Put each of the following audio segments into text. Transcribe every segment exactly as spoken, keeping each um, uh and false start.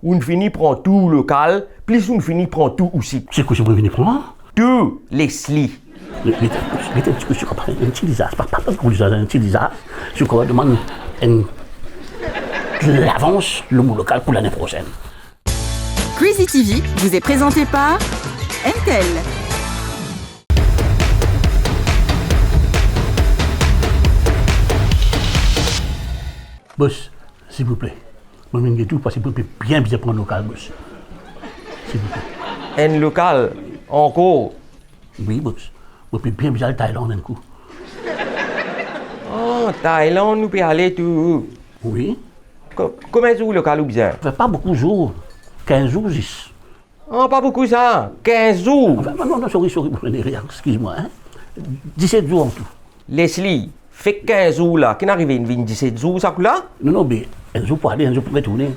Ou'nn fini pran tou ou lokal, plis ou'nn fini pran tou osi. Seki ou'nn fini pran? Tou, Leslie. Gete, gete, gete enn ti kout, enn ti lizaz, pa, pa, pa gro lizaz, enn ti lizaz. Seki ou'nn demann enn lavans lor mo lokal pou lane prosenn. Kwizi TV vous est présenté par Entel. Bos, silvouple, mo vinn get ou parski mo pe bien bizin pran lokal, bos. Silvouple. Enn lokal ankor? Wi, bos. Mo pe bien bizin al Thailand enn kou. Ah, Thailand, ou pe ale tou? Wi. Ko-, konbien zour lokal ou bizin? Anfin, pa boukou zour. Kinz zour zis. Ah, pa boukou sa, kinz zour. Anfin, non, non, non, sorry, sorry, eskiz mwa, hein. Diset zour antou. Leslie, fek kinz zour la, ki'nn arive, inn vinn diset zour sa kou la? Non, non, be, enn zour pou ale, enn zour pou retourne.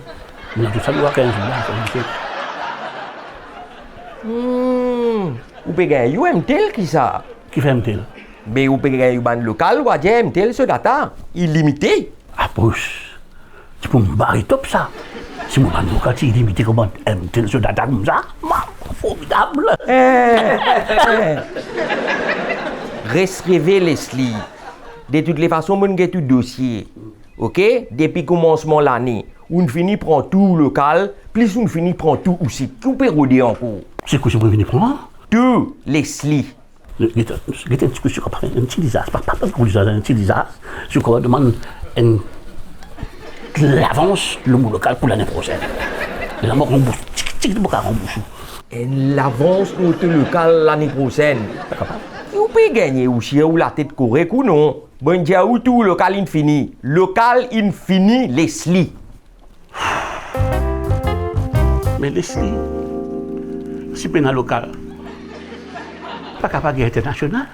Non, tou sa, nou a kinz zour la, sa diset. Hmm, ou pe gagn ou Mtel ki sa? Ki fer Mtel? Be ou pe gagn ou bann lokal, ou a dir Mtel so data, ilimite. Ah, bos, ti pou mari top sa. Si mo bann lokal ti ilimite kouma Mtel so data koumsa, ma, formidab. Eh, eh, eh. Res reve, Leslie. De tout le fason, mo'nn get ou dosie. Ok? Depi koumansman lane, ou'nn fini pran tou ou lokal, plis ou'nn fini pran tou osi. Ki ou pe rode ankor? Seki ou'nn fini pran? Tou, Leslie. Gete, gete enn ti kout, enn ti lizaz, pa, pa, pa gro lizaz, enn ti laz. Seki ou'nn demann enn lavans lor mo lokal pou lane prosenn. E la mo ranbours, tik, tik, mo kav ranbours ou. Enn lavans lor to lokal lane prosenn. Ou pe gagne ou sir ou latet korek ou non? Bon, dir ou tou lokal inn fini. Lokal inn fini, Leslie. Me Leslie, si pena lokal, pa kapav gagn internasional?